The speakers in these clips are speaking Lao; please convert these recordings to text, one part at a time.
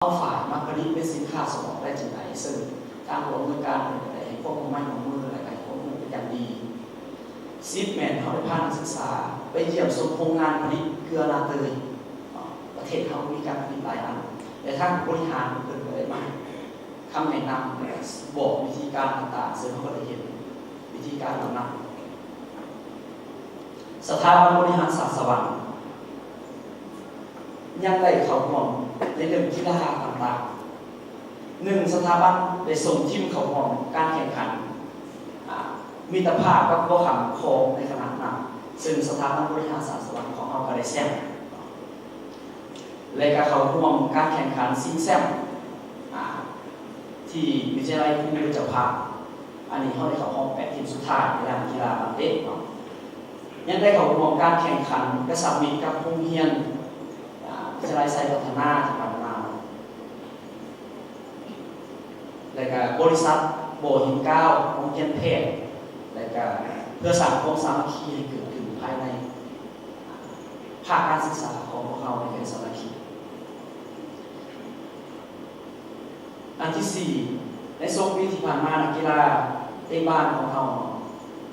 ເອົາຝ້າຍມາຜະລິດເປັນສິນຄ້າສົ່ງອອກໄດ້ຈັ່ງໃດ, ເຊິ່ງທາງຜູ້ອຳນວຍການເພິ່ນກໍໄດ້ໃຫ້ຄວາມຮ່ວມໄມ້ຮ່ວມມື ແລະ ໃຫ້ຄວາມຮູ້ເປັນຢ່າງດີ. ສິບແມ່ນເຮົາໄດ້ພານັກສຶກສາໄປຢ້ຽມຊົມໂຮງງານຜະລິດເກືອລາເຕີຍເນາະ, ປະເທດເຮົາມີການຜະລິດຫຼາຍອັນ ແລະ ທາງຜູ້ບໍລິຫານເພິ່ນກໍໄດ້ມາໃຫ້ຄຳແນະນຳ ແລະ ບອກວິທີການຕ່າງໆ ເຊິ່ງເຮົາກໍໄດ້ເຫັນວິທີການເຫຼົ່ານັ້ນ. ສະຖາບັນບໍລິຫານສາດສະຫວັນ ຍັງໄດ້ເຂົ້າຮ່ວມໃນເລື່ອງກິລາຕ່າງໆ. ໜຶ່ງ ສະຖາບັນໄດ້ສົ່ງທີມເຂົ້າຮ່ວມການແຂ່ງຂັນ ອາ ມິດຕະພາບກັບຫົວຂ້າມຂອງໃນຂະນະນັ້ນ, ເຊິ່ງສະຖາບັນບໍລິຫານສາດສະຫວັນຂອງເຮົາກໍໄດ້ແຊ້ມ ແລະ ກໍເຂົ້າຮ່ວມການແຂ່ງຂັນຊິງແຊ້ມ ອາ ທີ່ວິທະຍາໄລຄູເປັນເຈົ້າພາບ. ອັນນີ້ເຮົາໄດ້ເຂົ້າຮອບແປດທີມສຸດທ້າຍໃນດ້ານກິລາບານເຕະເນາະ. ຍັງໄດ້ເຂົ້າຮ່ວມການແຂ່ງຂັນກະຊັບມິດກັບໂຮງຮຽນ ອາ ວິທະຍາໄລໄຊພັດທະນາທີ່ຜ່ານມາ, ແລະ ກະບໍລິສັດບໍ່ຫີນກາວ ໂຮງຮຽນແພດ ແລະ ກະເພື່ອສ້າງຄວາມສາມັກຄີໃຫ້ເກີດຂຶ້ນພາຍໃນພາກການສຶກສາຂອງພວກເຮົາໃນແຂວງສະຫວັນນະເຂດ. ອັນທີສີ່ ໃນສົກປີທີ່ຜ່ານມາ ນັກກິລາເຕະບານຂອງເຮົາ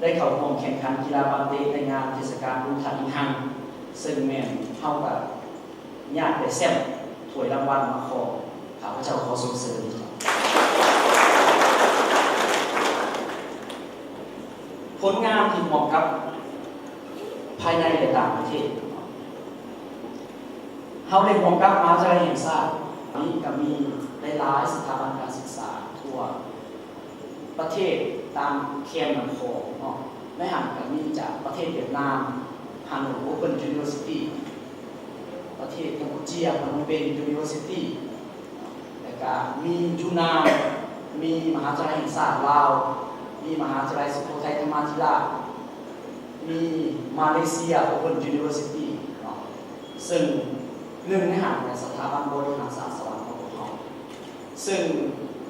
ໄດ້ເຂົ້າຮ່ວມແຂ່ງຂັນກິລາບານເຕະໃນງານເທດສະການບຸນທາດອິງຮັງ, ເຊິ່ງແມ່ນເຮົາກະຍາດໄດ້ແຊ້ມຖ້ວຍລາງວັນມາຂໍ ຂ້າພະເຈົ້າຂໍຊົມເຊີຍ. ຜົນງານທີ່ຮ່ວມກັບພາຍໃນ ແລະ ຕ່າງປະເທດ ເຮົາໄດ້ຮ່ວມກັບມະຫາວິທະຍາໄລແຫ່ງຊາດ ນີ້ກໍມີຫຼາຍໆສະຖາບັນການສຶກສາທົ່ວປະເທດຕາມແຄມນ້ຳຂອງເນາະ. ໃນຫັ້ນກໍມີຈາກປະເທດຫວຽດນາມ Hanoi Open University, ປະເທດກຳປູເຈຍ Phnom Penh University, ແລ້ວກະມີຢູນານ ມີມະຫາວິທະຍາໄລແຫ່ງຊາດລາວ, ມີມະຫາວິທະຍາໄລສຸໂຂໄທທຳມະທິລາດ, ມີມາເລເຊຍ Open University ເນາະ. ເຊິ່ງໜຶ່ງໃນນັ້ນແມ່ນສະຖາບັນບໍລິຫານສາດສະຫວັນຂອງພວກເຮົາ, ເຊິ່ງ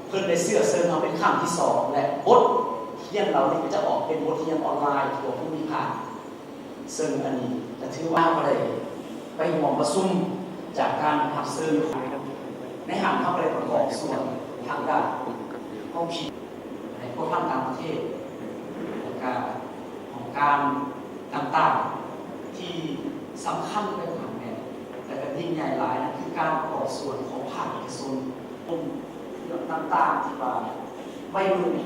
ເພິ່ນໄດ້ເຊື້ອເຊີນເຮົາເປັນຄັ້ງທີສອງ ແລະ ບົດຮຽນເຫຼົ່ານີ້ກໍຈະອອກເປັນບົດຮຽນອອນລາຍທົ່ວພູມິພາກ. ເຊິ່ງອັນນີ້ກໍຖືວ່າເຮົາກໍໄດ້ໄປຮ່ວມປະຊຸມຈາກການຮັບເຊີນ ໃນຫັ້ນເຮົາກໍໄດ້ປະກອບສ່ວນທາງດ້ານຄວາມຄິດໃຫ້ພົວພັນຕ່າງປະເທດ ແລ້ວກະຫ້ອງການຕ່າງໆທີ່ສຳຄັນໄປກວ່ານັ້ນແມ່ນ ແລະກະຍິ່ງໃຫຍ່ຫຼາຍນັ້ນຄືການປະກອບສ່ວນຂອງພາກເອກະຊົນ ກຸ່ມເລື່ອງຕ່າງໆທີ່ວ່າໄວໜຸ່ມ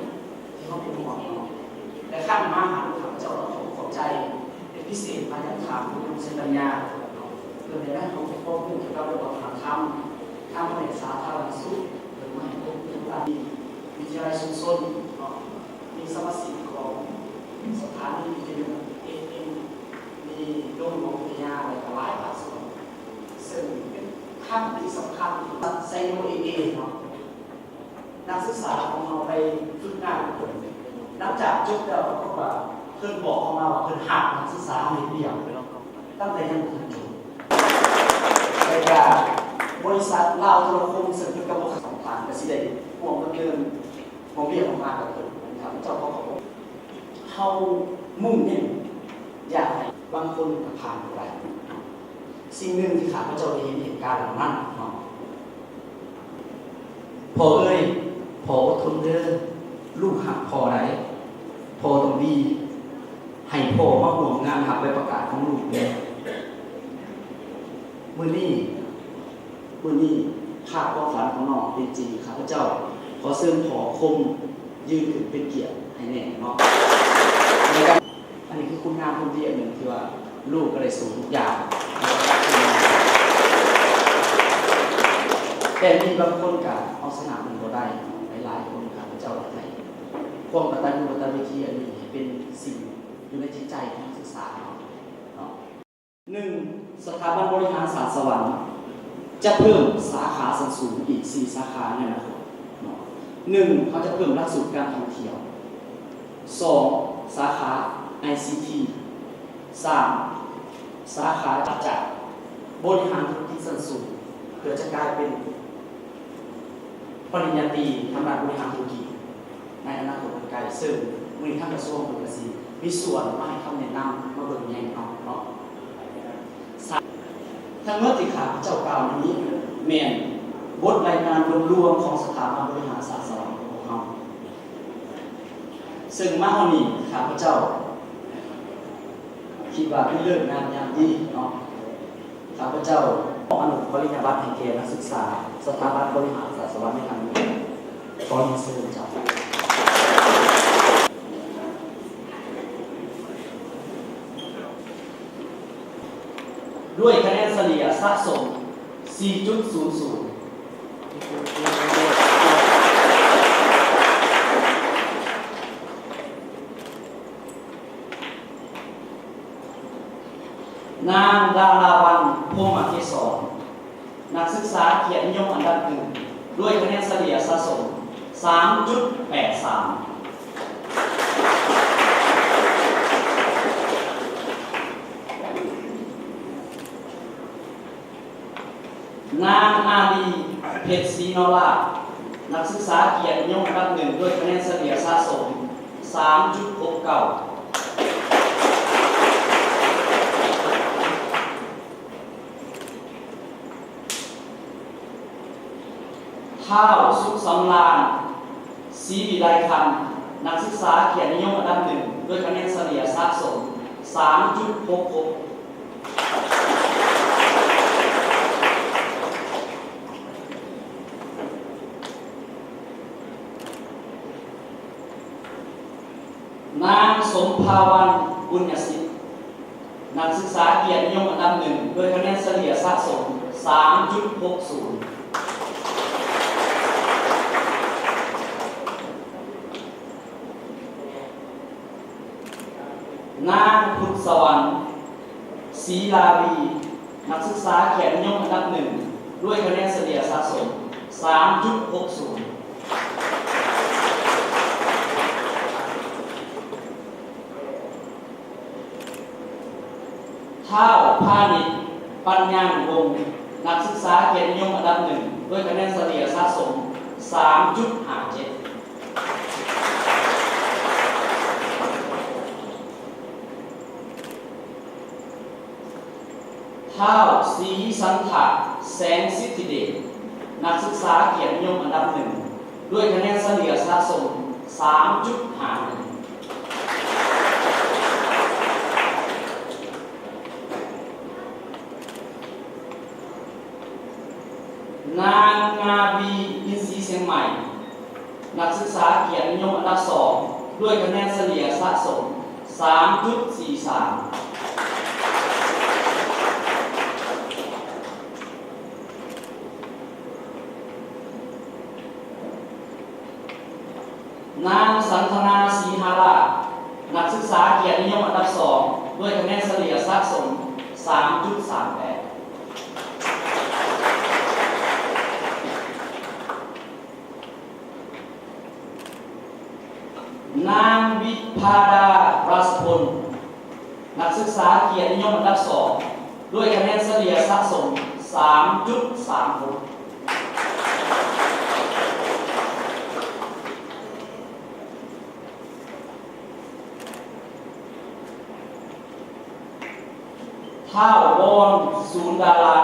ທີ່ເຮົາເປັນຫ່ວງເນາະ ແລະ ຄັ້ງມາຫາພວກເຈົ້າ ເຮົາຂໍຂອບໃຈເປັນພິເສດມາຍັງທ່ານ ຄຸນລຸງ ໄຊປັນຍາ ເພື່ອໃຫ້ໄດ້ຮັບຄວາມຮູ້ກ່ຽວກັບເລື່ອງວັດທະນະທຳ ທາງພະແນກສາທາລະນະສຸກ ເພິ່ນມາໃຫ້ຄວາມຮູ້ທາງດ້ານນີ້ ວິທະຍາໄລຊຸມຊົນເນາະ ມີສະມາຊິກຂອງສະຖານີວິທະຍຸ ເອຟເອັມ ມີໂຮງຫຼວງວິທະຍາ ແລະ ກໍຫຼາຍພາກສ່ວນ ເຊິ່ງເປັນຄັ້ງທີ່ສຳຄັນ ໄຊໂນ ເອເອ ເນາະ. ນັກສຶກສາຂອງເຮົາໄປຝຶກງານ ຫຼັງຈາກຈົບແລ້ວ ປາກົດວ່າເພິ່ນບອກເຮົາມາວ່າເພິ່ນຮັບນັກສຶກສາເຮົາເຮັດວຽກຕັ້ງແຕ່ຍັງບໍ່ທັນຈົບ ແລະກະບໍລິສັດລາວໂທລະຄົມ ເຊິ່ງເພິ່ນກໍບໍ່ຂາຍຂອງຜ່ານ ກໍຊິໄດ້ຮ່ວມດຳເນີນວຽກອອກມາກັບເພິ່ນ ອັນນີ້ຂ້າພະເຈົ້າຂໍຂອບ ເຮົາມຸ່ງເນັ້ນຢາກໃຫ້ບາງຄົນກໍຜ່ານບໍ່ໄດ້. ສິ່ງໜຶ່ງທີ່ຂ້າພະເຈົ້າໄດ້ເຫັນເຫດການເຫຼົ່ານັ້ນເນາະ ພໍ່ເອີຍ ພໍ່ອົດທົນເດີ ລູກຮັກພໍ່ຫຼາຍ ພໍ່ຕ້ອງດີ ໃຫ້ພໍ່ມາຮ່ວມງານຮັບໃບປະກາດຂອງລູກເດີ. ມື້ນີ້ ມື້ນີ້ ພາບຄວາມຝັນຂອງນ້ອງເປັນຈິງ, ຂ້າພະເຈົ້າຂໍເຊີນພໍ່ຄົມຢືນຂຶ້ນເປັນກຽດໃຫ້ແນ່ເນາະ. ອັນນີ້ຄືຄຸນງາມຄວາມດີອັນໜຶ່ງທີ່ວ່າລູກກໍໄດ້ສູ້ທຸກຢ່າງ, ແຕ່ມີບາງຄົນກໍເອົາຊະນະມັນບໍ່ໄດ້. ຫຼາຍໆຄົນ ຂ້າພະເຈົ້າຢາກໃຫ້ຄວາມກະຕັນຍູກະຕະເວທີອັນນີ້ໃຫ້ເປັນສິ່ງຢູ່ໃນຈິດໃຈຂອງນັກສຶກສາເຮົາເນາະ. ໜຶ່ງ ສະຖາບັນບໍລິຫານສາດສະຫວັນຈະເພີ່ມສາຂາຊັ້ນສູງອີກສີ່ສາຂາໃນອະນາຄົດເນາະ. ໜຶ່ງ ເຮົາຈະເພີ່ມຫຼັກສູດການທ່ອງທ່ຽວ. ສອງ ສາຂາ ໄອຊີທີ. ສາມ ສາຂາຈະບໍລິຫານທຸລະກິດຊັ້ນສູງ ເພື່ອຈະກາຍເປັນ ປະລິນຍາຕີທາງດ້ານບໍລິຫານທຸລະກິດໃນອະນາຄົດອັນໄກ, ເຊິ່ງມື້ນີ້ທາງກະຊວງເພິ່ນກະຊິມີສ່ວນມາໃຫ້ຄຳແນະນຳ ມາເບິ່ງແຍງເຮົາເນາະ. ທັງໝົດທີ່ຂ້າພະເຈົ້າກ່າວມານີ້ແມ່ນ ບົດລາຍງານໂດຍລວມຂອງສະຖາບັນບໍລິຫານສາສະຫວັນຂອງພວກເຮົາ. ເຊິ່ງມາຮອດນີ້ ຂ້າພະເຈົ້າຄິດວ່າເປັນເລີກງາມຍາມດີເນາະ, ຂ້າພະເຈົ້າຂໍອະນຸປະລິນຍາບັດໃຫ້ແກ່ນັກສຶກສາສະຖາບັນບໍລິຫານສາສະຫວັນໃນຄັ້ງນີ້. ຂໍຮຽນເຊີນເຈົ້າ. ດ້ວຍຄະແນນສະເລ່ຍສະສົມ ສີ່ຈຸດສູນສູນ ນາງ ດາລາວັນ ພົມມະເກສອນ ນັກສຶກສາກຽດນິຍົມອັນດັບໜຶ່ງ ດ້ວຍຄະແນນສະເລ່ຍສະສົມ ສາມຈຸດແປດສາມ. ນາງ ອາລີ ເພັດສີນໍລາດ ນັກສຶກສາກຽດນິຍົມອັນດັບໜຶ່ງ ດ້ວຍຄະແນນສະເລ່ຍສະສົມ ສາມຈຸດຫົກເກົ້າ. ທ້າວ ສຸກສຳລານ ສີວິໄລຄຳ ນັກສຶກສາກຽດນິຍົມອັນດັບໜຶ່ງ ດ້ວຍຄະແນນສະເລ່ຍສະສົມ ສາມຈຸດຫົກຫົກ. ນາງ ສົມພາວັນ ບຸນຍະສິດ ນັກສຶກສາກຽດນິຍົມອັນດັບໜຶ່ງ ດ້ວຍຄະແນນສະເລ່ຍສະສົມ ສາມຈຸດຫົກສູນ. ນາງ ພຸດສະຫວັນ ສີລາວີ ນັກສຶກສາກຽດນິຍົມອັນດັບໜຶ່ງ ດ້ວຍຄະແນນສະເລ່ຍສະສົມ ສາມຈຸດຫົກສູນ. ທ້າວ ພານິດ ປັນຍານຸວົງ ນັກສຶກສາກຽດນິຍົມອັນດັບໜຶ່ງ ດ້ວຍຄະແນນສະເລ່ຍສະສົມ ສາມຈຸດຫ້າເຈັດ. ທ້າວ ສີສັນທະ ແສງສິດທິເດດ ນັກສຶກສາກຽດນິຍົມອັນດັບໜຶ່ງ ດ້ວຍຄະແນນສະເລ່ຍສະສົມ ສາມຈຸດຫ້າໜຶ່ງ. ນາງ ງາວີ ອິນສີຊຽງໃໝ່ ນັກສຶກສາກຽດນິຍົມອັນດັບສອງ ດ້ວຍຄະແນນສະເລ່ຍສະສົມ ສາມຈຸດສີ່ສາມ. ນາງ ສັນທະນາ ສີຫາລາດ ນັກສຶກສາກຽດນິຍົມອັນດັບສອງ ດ້ວຍຄະແນນສະເລ່ຍສະສົມ ສາມຈຸດສາມແປດ. ນາງ ວິພາດາ ຣາຊະພົນ ນັກສຶກສາກຽດນິຍົມອັນດັບສອງ ດ້ວຍຄະແນນສະເລ່ຍສະສົມ ສາມຈຸດສາມຫົກ. ທ້າວ ວອນ ສູນດາລາ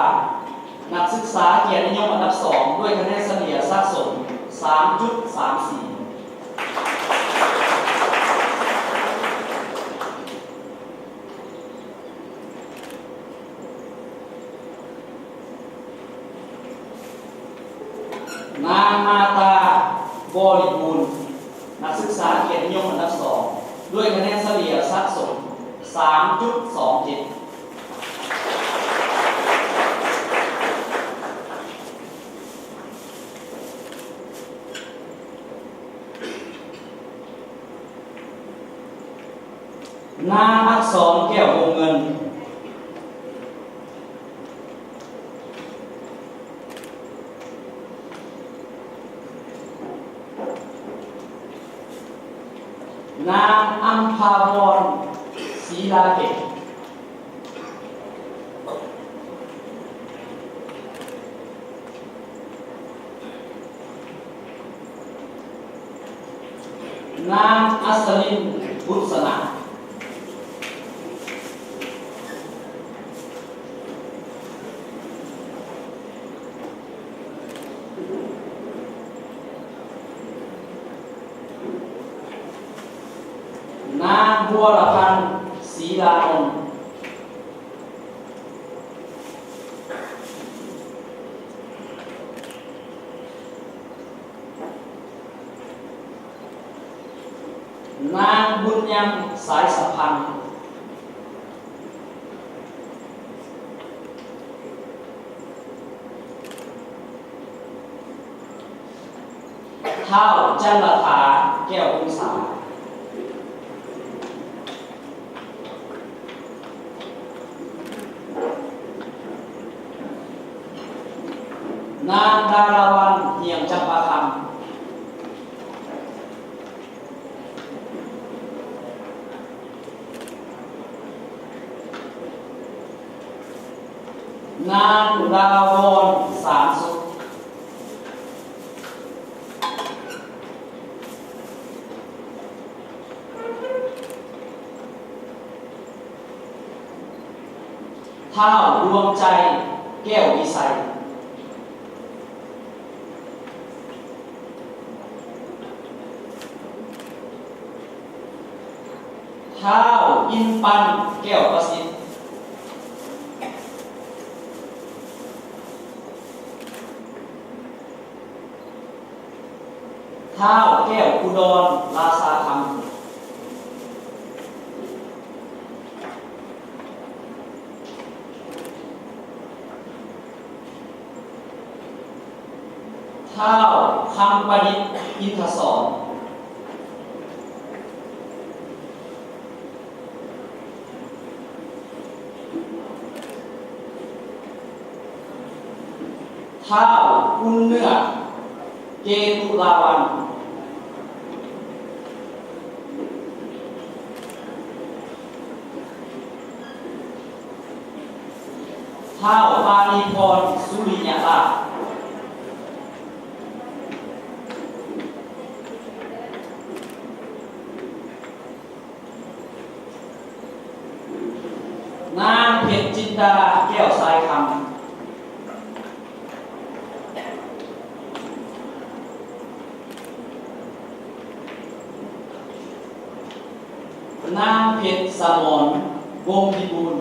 ນັກສຶກສາກຽດນິຍົມອັນດັບສອງ ດ້ວຍຄະແນນສະເລ່ຍສະສົມ ສາມຈຸດສາມສີ່. ນາງ ມາຕາ ບໍລິບູນ ນັກສຶກສາກຽດນິຍົມອັນດັບສອງ ດ້ວຍຄະແນນສະເລ່ຍສະສົມ ສາມຈຸດສອງເຈັດ. ນາງ ອັກສອນ ແກ້ວວົງເງິນ ນາງ ອຳພາວອນ ສີລາເພັດ. ນາງ ອັດສະລິນ ບຸດສະໜາ. ບົວລະພັນ ສີລານົນ, ນາງບຸນຍັງ ສາຍສຳພັນ, ທ້າວຈັນລະຖາ ແກ້ວວົງສາ, ນາງດາລາວັນ ຮຽງຈຳປາຄຳ, ນາງດາວອນ ສາມສຸກ, ທ້າວດວງໃຈ ແກ້ວວິໄຊ, ທ້າວອິນປັນ ແກ້ວປະສິດ, ທ້າວແກ້ວອຸດອນ ລາຊາຄຳ, ທ້າວຄຳປະດິດ ອິນທະສອນ, ທ້າວອຸ່ນເນື້ອ ເກຕຸລາວັນ, ທ້າວປານີພອນ ສຸລິຍະລາດ, ນາງເພັດຈິນດາ ແກ້ວສາຍຄຳ, ນາງເພັດສະໝອນ ວົງພິບູນ,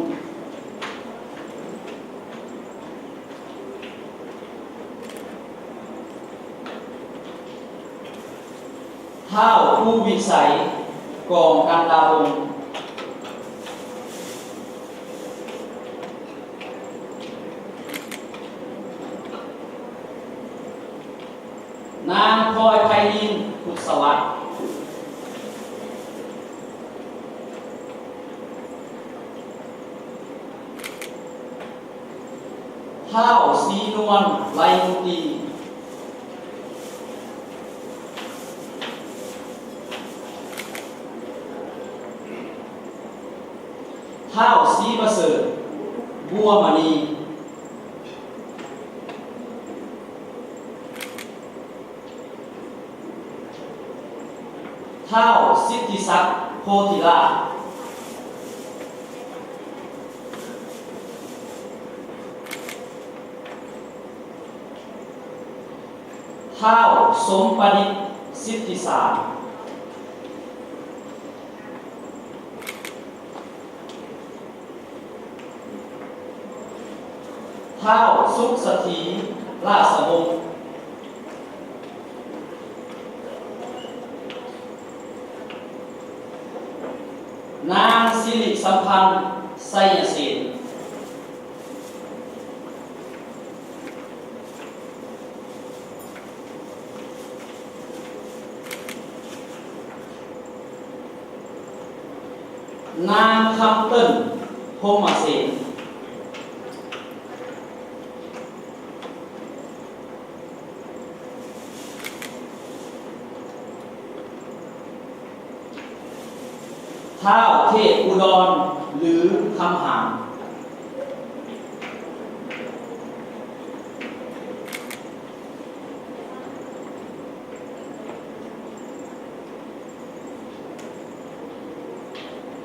ທ້າວພູວິໄສ ກອງກັນດາວົງ, ນາງພອຍໄພລິນ ພຸດສະຫວັດ, ທ້າວສີນວນ ໄລມຸຕີ, ທ້າວສີປະເສີດ ບົວມະນີ, ທ້າວສິດທິສັກ ໂພທິລາດ, ທ້າວສົມປະດິດ ສິດທິສານ, ທ້າວສຸກສະຖີ ລາຊະວົງ, ນາງສິລິສຳພັນ ໄຊຍະເສນ, ນາງຄຳເຕີນ ພົມມະເສນ, ທ້າວເທບອຸດອນ ຫຼື ຄຳຫານ,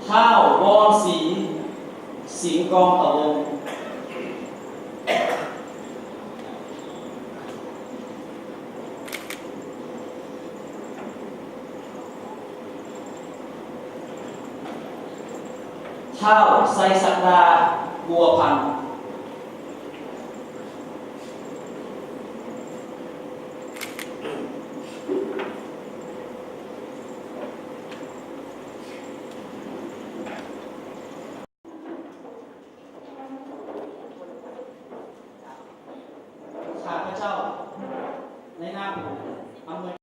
ທ້າວວອນສີ ສິງກອງຕະວົງ, ນ ທ້າວໄຊສັກດາ ບົວພັນ. ຂ້າພະເຈົ້າ ໃນນາມອຳນວຍ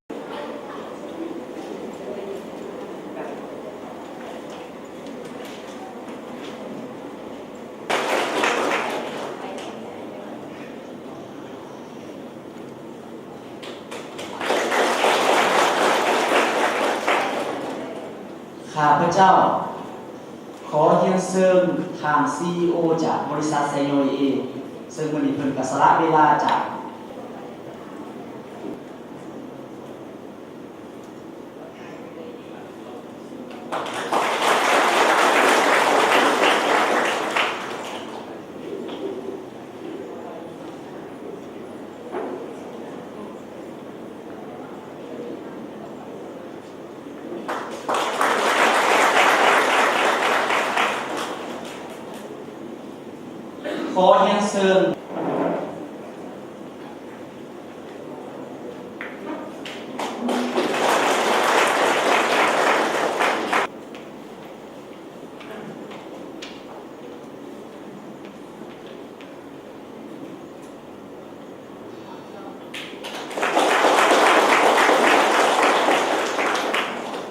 ຂ້າພະເຈົ້າ ຂໍຮຽນເຊີນທ່ານ ຊີອີໂອ ຈາກບໍລິສັດໄຊໂຍເອ ເຊິ່ງມື້ນີ້ເພິ່ນກໍສະຫຼະເວລາຈາກ ຂໍຮຽນເຊີນ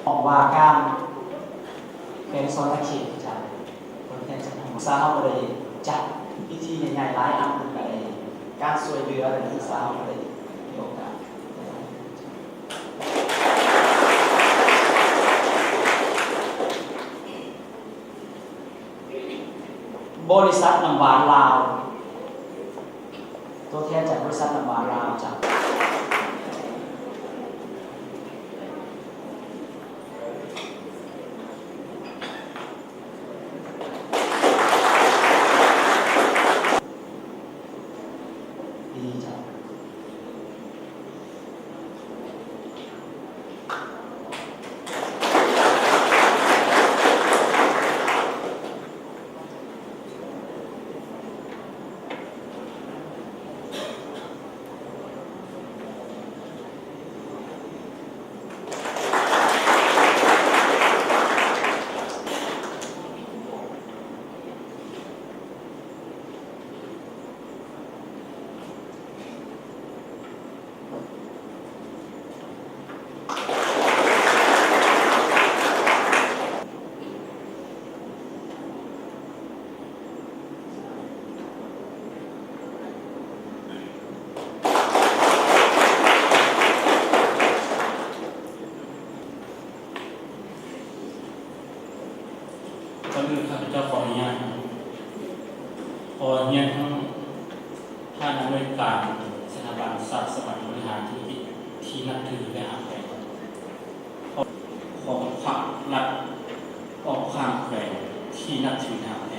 ຫ້ອງວ່າການແຂວງສະຫວັນນະເຂດ ຈາກຕົວແທນຈາກນັກສຶກສາເຮົາກໍໄດ້ຈັດພິທີໃຫຍ່ໆຫຼາຍອັນ ເພິ່ນກໍໄດ້ການຊ່ວຍເຫຼືອ ແລະ ນັກສຶກສາເຮົາກໍໄດ້ມີໂອກາດ ບໍລິສັດນ້ຳຫວານລາວ ຕົວແທນຈາກບໍລິສັດນ້ຳຫວານລາວ ຈາກ ດີເຈົ້າ. ກ່ອນອື່ນ ຂ້າພະເຈົ້າຂໍອະນຸຍາດ ຂໍຮຽນທັງທ່ານອຳນວຍການສະຖາບັນສາດສະຫວັນບໍລິຫານທຸລະກິດທີ່ນັບຖື ແລະ ຮັກແພງ ຂອງພັກລັດອອກຂ້າງແຂວງທີ່ນັບຖື ແລະ ຮັກແພ